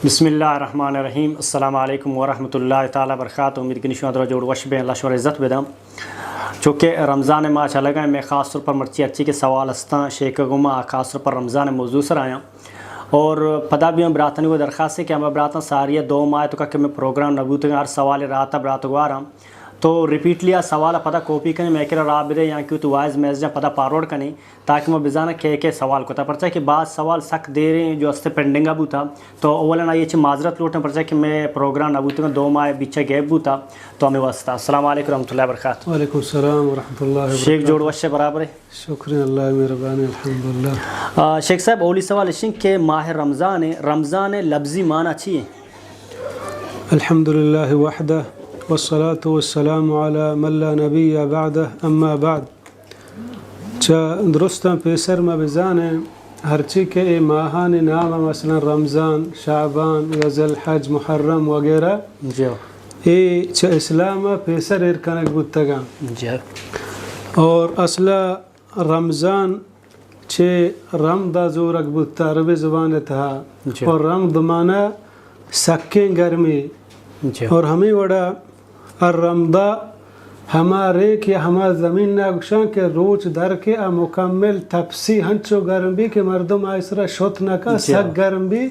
بسم اللہ الرحمن الرحیم۔ السلام علیکم ورحمۃ اللہ تعالی وبرکاتہ۔ امید کنی شما درا جوڑ وش بیں، اللہ شما عزت بداں۔ چونکہ رمضان ماہ چلگا ہیں، میں خاص طور پر مرچی ہرچی کہ سوال ہستاں شیکا گوما، خاص طور پر رمضان موضوع سر آیاں۔ اور پدا بھی ہم براتانی کو درخواست ہے کہ ہمیں براتاں ساری دو ماہ تو کہ میں پروگرام نہ بوتگاں، ہر سوال رات برات گواراں۔ تو ریپیٹلی آ سوال پدا کاپی کنے، میں کرا راہ بدے، یا کہ تو وائس میسج پدا فارورڈ کنے، تاکہ ما بزاناں کہ کہ سوال کتا، پرچا کہ بعض سوال سک دیریں جو است پینڈنگ بوتا، تو اولا آئی چہ معذرت لوٹاں، پرچا کہ میں پروگرام نہ بوتگاں، دو ماہ بیچا گیپ بوتا، تو ہمیں واسطہ۔ السلام علیکم ورحمۃ اللہ وبرکاتہ۔ وعلیکم السلام ورحمۃ اللہ وبرکاتہ۔ شیخ جوڑ وش برابر ہے؟ شکر اللہ، مہربانی، الحمدللہ۔ آ، شیخ صاحب، اولی سوال اشیں کہ ماہ رمضان ہے، رمضان لفظی معنی چی ہے؟ الحمدللہ وحدہ والصلاة والسلام علی من لا نبی بعدہ، اما بعد۔ چہ درستاں پیسر ما بزانیں، ہرچی کہ اے ماہانی نام، مثلاً رمضان، شعبان یا ذی الحج، محرم وغیرہ، جی۔ اے چہ اسلام پیسر ایر کنگ بوتگاں۔ جی۔ اور اصلا رمضان چہ رمدا زورگ بوتا عربی زبان تہا۔ جی۔ اور رمد معنی سکیں گرمی۔ جی۔ اور ہمیں وڑا الرمدا ہما ریک یا ہما زمین نا گوشاں کہ روچ در کے آ مکمل تپسی، ہنچو گرم بی کہ مردم آئی سرا شت نہ کن، جی۔ سک گرم بی،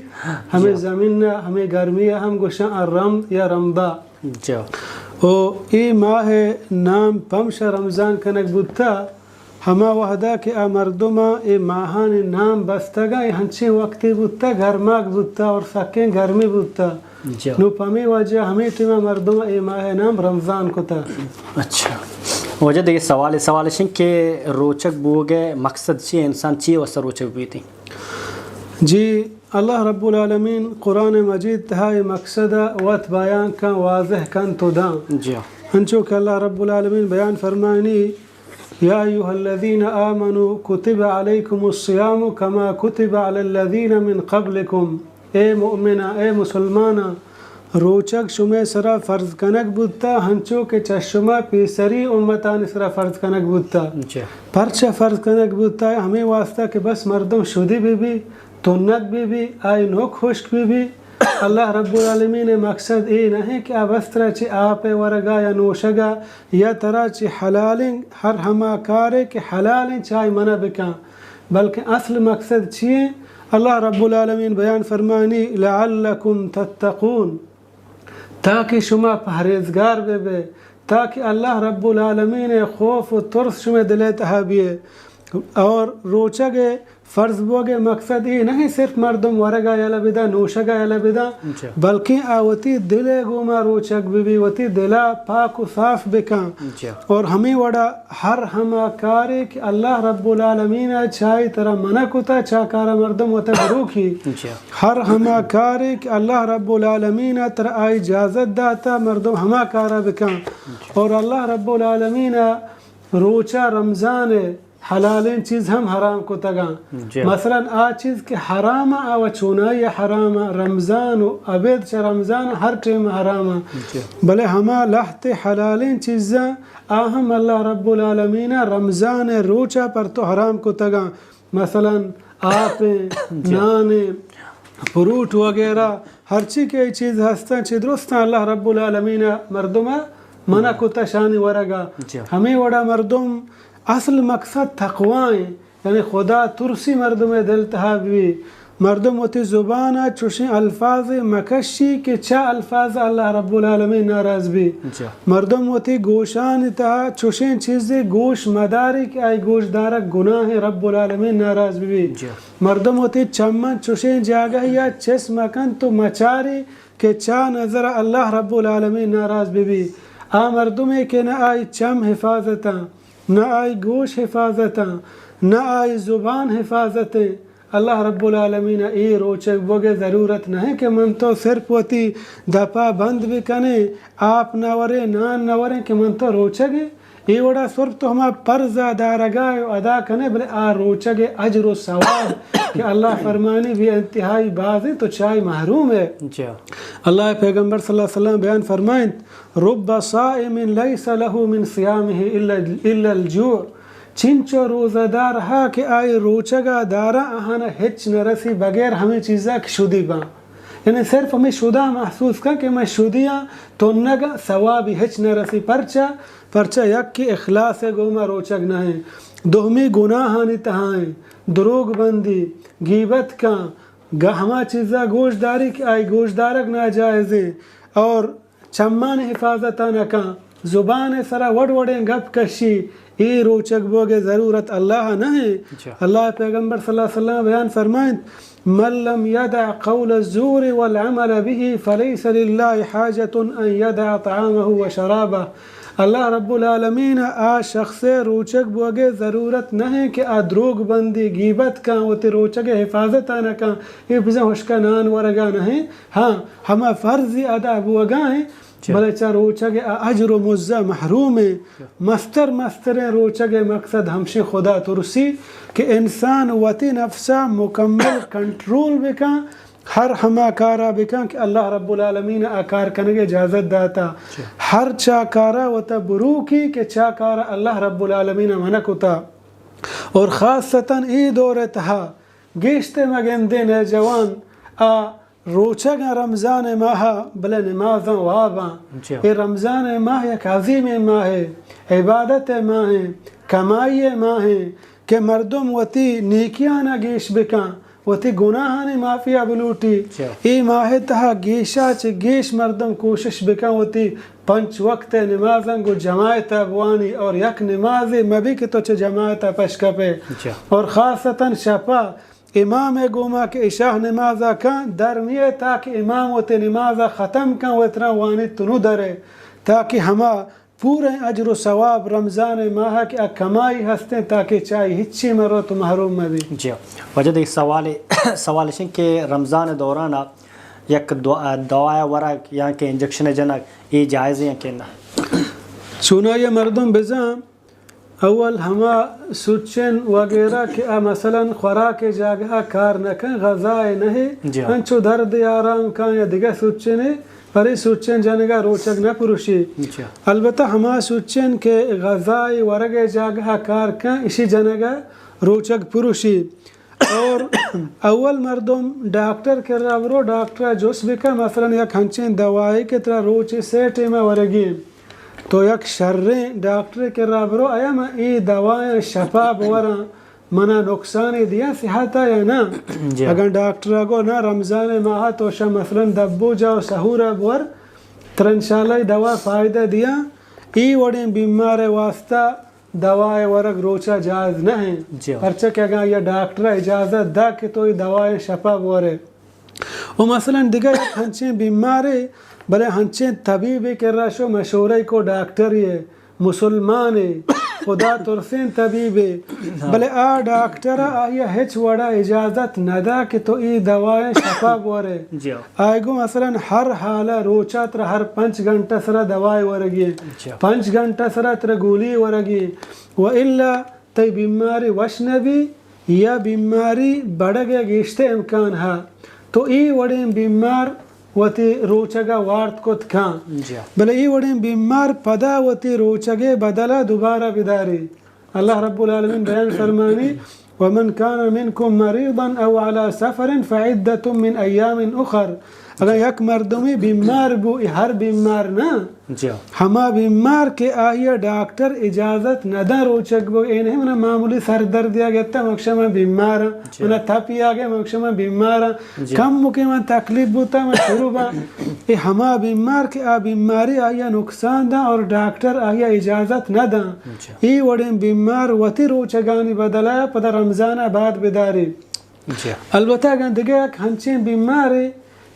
ہمیں، جی۔ زمین نا ہمیں گرمی ہم گوشاں الرمد یا رمدا۔ جی۔ او اے ماہ نام پمشا رمضان کنگ بوتا، ہما وہدا کہ آ مردماں اے ماہانی نام بستگاں، اے ہنچیں وقتے بوتا، گرماگ بوتا اور سکیں گرمی بوتا۔ جی۔ نو پمے وجہ ہمے ٹیما مردماں اے ماہ نام رمضان کتا۔ اچھا۔ واجہ دگہ سوال، سوال اشیں کہ روچگ بوگے مقصد چی، انسان چی واسطہ روچگ بیتی؟ جی، اللہ رب العالمین قرآن مجید تہا اے مقصد وت بیان کن، واضح کن تو داں۔ جی۔ انچو کہ اللہ رب العالمین بیان فرمائنی، یا ایھا الذین آمنوا کتب علیکم الصیام کما کتب علی الذین من قبلکم۔ اے مؤمناں، اے مسلماناں، روچگ شمئے سرا فرض کنگ بوتا، ہنچو کہ چہ شما پیسری امتانی سرا فرض کنگ بوتا۔ جی۔ پرچا فرض کنگ بوتا؟ ہمے واسطہ کہ بس مردم شدی بہ بی، تنک بہ بی، آئی نوک ہشک بہ بی۔ اللہ رب العالمین مقصد اے نہ کہ آ بس ترا چہ آپ ورگا یا نوشگا یا ترا چہ حلالیں ہر ہما کارے کہ حلالیں چائی منع بکن، بلکہ اصل مقصد چیئے؟ اللہ رب العالمین بیان فرمانی، لعلکم تتقون، تاکہ شما پہریزگار بہ بے، تاکہ اللہ رب العالمین خوف و ترس شمئے دلے تہا بیئے۔ اور روچگ فرض بوگ ء مقصد اے نہ انت صرف مردم ورگ ء یلہ بدا، نوشگ ء یلہ بدا، جی۔ بلکیں آ وتی دل ء گوما روچگ بہ بی، وتی دل ء پاک و صاف بکن۔ جی۔ اور ہمے وڑا ہر ہما کارے کہ اللہ رب العالمین ء چائی ترا منع کتا، چا کارا مردم وتا بروکی۔ جی۔ ہر ہما کارے کہ اللہ رب العالمین ء ترا آئی اجازت داتا، مردم ہما کارا بکن۔ جی۔ اور اللہ رب العالمین ء روچا رمضان ء حلالیں چیز ہم حرام کتگاں۔ جی۔ مثلاً آ چیز کہ حرام آ و چونائی حرام، رمضان و ابید چہ رمضان ہر ٹیم حرام۔ جی۔ بلے ہما لہتے حلالیں چیزاں آ ہم اللہ رب العالمین رمضان روچا پر تو حرام کتگاں۔ مثلاً آپیں، جی۔ نانیں، فروٹ وغیرہ، ہرچی کہ اے چیز ہستاں، چہ درستاں اللہ رب العالمین مردم منع کتا شانی ورگا۔ جی۔ ہمے وڑا مردم اصل مقصد تقوی ایں، یعنی خدا ترسی مردم دل تہا بی۔ مردم وتی زبان ء چوشیں الفاظ مکشی کہ چا الفاظ اللہ رب العالمین ناراض بی۔ جی۔ مردم وتی گوشان تہا چوشیں چیزے گوش مداری کہ آئی گوش دارگ گناہ رب العالمین ناراض بی۔ جی۔ مردم وتی چمن چوشیں جاگہ یا چس مکن تو مچاری کہ چا نظر اللہ رب العالمین ناراض بی۔ آ مردمے کہ نہ آئی چم حفاظتاں، نہ آئی گوش حفاظت انت، نہ آئی زبان حفاظت انت۔ اللہ رب العالمین ء اے روچگ بوگ ء ضرورت نہ انت کہ من تو صرف وتی دپا بند بکنیں، آپ نہ وریں، نان نہ وریں کہ من تو روچگ ایں۔ اے وڑا صرف تو ہما پرز ء دارگا ء ادا کنئے، بلے آ روچگ ء اجر و ثواب کہ اللہ فرمانی بے انتہائی باز انت، تو چائی محروم ئے۔ جی۔ اللہ ء پیغمبر صلی اللہ علیہ وسلم بیان فرمائنت، رب صائم لیس له من صیامه الا، الا الجوع۔ چنچو روزہ دار ہا کہ آئی روچگا دارا آہانا ہچ نہ رسی بغیر ہمیں چیزا کہ شدی باں۔ یعنی صرف ہمے شدا محسوس کن کہ من شدیاں، تنگاں، ثوابی ہچ نہ رسی۔ پرچا؟ پرچا یکے اخلاص ءِ گوما روچگ نہ ایں، دومی گناہانی تہا ایں، دروگ بندی، گیبت کن، گ-، ہما چیزا گوش داری کہ آئی گوش دارگ ناجائز ایں، اور چمانی حفاظت ءَ نہ کن، زبان ءِ سرا وڑ وڑیں گپ کشی، اے روچگ بوگ ءِ ضرورت اللہ ءَ نہ ایں۔ جی۔ اللہ ءِ پیغمبر صلی اللہ علیہ وسلم بیان فرمائنت، من لم يدع قول الزور والعمل به فليس لله حاجة أن يدع طعامه وشرابه۔ اللہ رب العالمین ءَ آ شخص ءِ روچگ بوگ ءِ ضرورت نہ ایں کہ آ دروگ بندی، گیبت کن، وتی روچگ ءِ حفاظت ءَ نہ کن، اے بزاں ہشکا نان ورگا نہ ایں۔ ہاں، ہما فرض ادا بوگا ایں، جی۔ بلے چہ روچگ ءِ آ اجر و مزہ محروم ایں۔ جی۔ مستر مستریں روچگ ءِ مقصد ہمشیں خدا ترسی کہ انسان وتی نفسا مکمل کنٹرول بکن، ہر ہما کارا بکن کہ اللہ رب العالمین ءَ آ کار کنگ ءِ اجازت داتا۔ جی۔ ہر چا کارا وتا بروکی کہ چا کارا اللہ رب العالمین ءَ منع کتا۔ اور خاصتاً اے دور ءِ تہا گیشتر ما گندیں نوجوان آ روچگاں رمضان ءِ ماہ ءَ، بلے نمازاں واباں۔ جی۔ اے رمضان ءِ ماہ یک عظیمیں ماہے، عبادت ءِ ماہے، کمائی ءِ ماہے کہ مردم وتی نیکیاں ءَ گیش بکن، وتی گناہانی معافی ءَ بلوٹی۔ جی۔ اے ماہ ءِ تہا گیشا چہ گیش مردم کوشش بکن وتی پنچ وقت ءِ نمازاں گوں جماعت ءَ بوانی، اور یک نمازے مبی کہ تو چہ جماعت ءَ پش کپے۔ جی۔ اور خاصتاً شپا امام ءِ گوما کہ عشاء نماز ءَ کن، درمیے تاکہ امام وتی نماز ءَ ختم کن، وترا وانیت تو نوں درے، تاکہ ہما پوریں اجر و ثواب رمضان ءِ ماہ ءَ کہ آ کمائی ہستیں، تاکہ چائی ہچی مروت و محروم مبی۔ جی۔ واجہ دگہ سوالے، سوال اش انت کہ رمضان ءِ دوران ءَ یک دوا-، دوا ءِ ورگ یا کہ انجکشن ءِ جنگ، اے جائز ایں یا کہ نہ؟ چونائی ءَ مردم بزاں اول ہما سوچن وغیرہ کہ آ مثلاً خوراک ءِ جاگہ ءَ کار نہ کن، غذا ءِ نہ ایں، جی۔ انچو درد ءِ آرام کن یا دگہ سوچنے، پرے سوچن جنگ ءَ روچگ نہ پروشی۔ جی۔ البتہ ہما سوچن کہ غذا ءِ ورگ ءِ جاگہ ءَ کار کن، اشی جنگ ءَ روچگ پروشی۔ اور اول مردم ڈاکٹر کرا برو، ڈاکٹر ءَ جست بکن، مثلاً یک ہنچیں دوائے کہ ترا روچے سے ٹیم ءَ ورگی ایں، تو یک شریں ڈاکٹر کرا برو، آیا من اے دوایاں شپا بوراں، منا نقصانے دیاں صحت ءَ یا نہ؟ جی۔ اگاں ڈاکٹر ءَ گو نہ، رمضان ءِ ماہ ءَ تو شا مثلاً دبوجا و سحور ءَ بور، ترا انشاءاللہ اے دوا فائدہ دیاں، اے وڑیں بیمار ءِ واسطہ دوا ءِ ورگ روچا جائز نہ ایں۔ جی۔ پرچا کہ اگاں آئی ءَ ڈاکٹر ءَ اجازت دا کہ تو اے دوایاں شپا بورے۔ و مثلاً دگہ یک ہنچیں بیمارے، بلے ہنچیں طبیبے کرا شو، مشورہ کو، ڈاکٹرے، مسلمانے، خدا ترسیں طبیبے، ہاں۔ بلے آ ڈاکٹر ءَ آئی ءَ ہچ وڑا اجازت نہ دا کہ تو اے دوایاں شپا بورے۔ جی۔ آئی گو مثلاً ہر حال ءَ روچ ءَ ترا ہر پنچ گھنٹہ سرا دوائے ورگی ایں۔ جی۔ پنچ گھنٹہ سرا ترا گولی ورگی ایں۔ و الا تئی بیماری وش نہ بی یا بیماری بڑگ ءِ گیشتر امکان ہا، تو اے وڑیں بیمار وتی روچگ ءَ وارت کت کن۔ جی۔ بلے اے وڑیں بیمار پدا وتی روچگ ءِ بدل ءَ دوبارہ بداری۔ اللہ رب العالمین بیان فرمانی، ومن كان منكم مريضا أو على سفر فعدة من أيام أخر۔ اگاں یک مردمے بیمار بو، اے ہر بیمار نہ، جی۔ ہما بیمار کہ آئی ءَ ڈاکٹر اجازت نہ داں روچگ بو، اے نہ منا معمولی سر دردے آ گتا، مکشا من بیماراں، جی۔ منا تپے آ گئے، مکشا من بیماراں، جی۔ کمکے من تکلیف بوتا، من شروع باں۔ اے ہما بیمار کہ آ بیماری آئی ءَ نقصان داں اور ڈاکٹر آئی ءَ اجازت نہ داں۔ جی۔ اے وڑیں بیمار وتی روچگانی بدل ءَ پدا رمضان ءَ بعد بداری۔ جی۔ البتہ اگاں دگہ یک ہنچیں بیمارے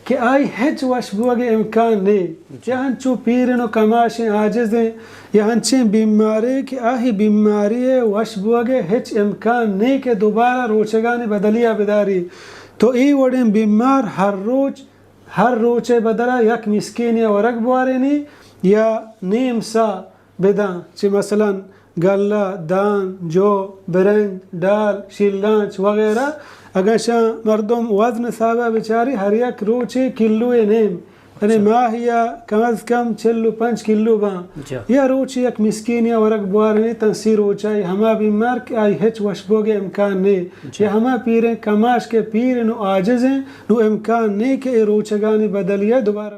کہ آئی ہچ وش بوگ ءِ امکان نے، جی۔ یا ہنچو پیرن و کماشیں عاجزیں، یا ہنچیں بیمارے کہ آئی بیماری ءِ وش بوگ ءِ ہچ امکان نے کہ دوبارہ روچگانی بدلی ءَ بداری، تو اے وڑیں بیمار ہر روچ، ہر روچ ءِ بدل ءَ یک مسکینے ءَ ورگ بوارینی یا نیم سا بداں، چہ مثلاً گلہ، دان، جو، برنج، ڈال، شیلانچ وغیرہ۔ اگاں شاں مردم وزن حساب ءَ بچاری، ہر یک روچے کلوے نیم، یعنی ماہیا کم از کم چل و پنچ کلو باں۔ یا روچے یک مسکینے ءَ ورگ بوارنے تاں سی روچ ءَ ہما بیمار کہ آئی ہچ وشبوگ ءِ امکان نے۔ یا ہما پیریں کماش کہ پیر نو عاجز ہیں، نو امکان نے کہ اے روچگانی بدلی ءَ دوبارہ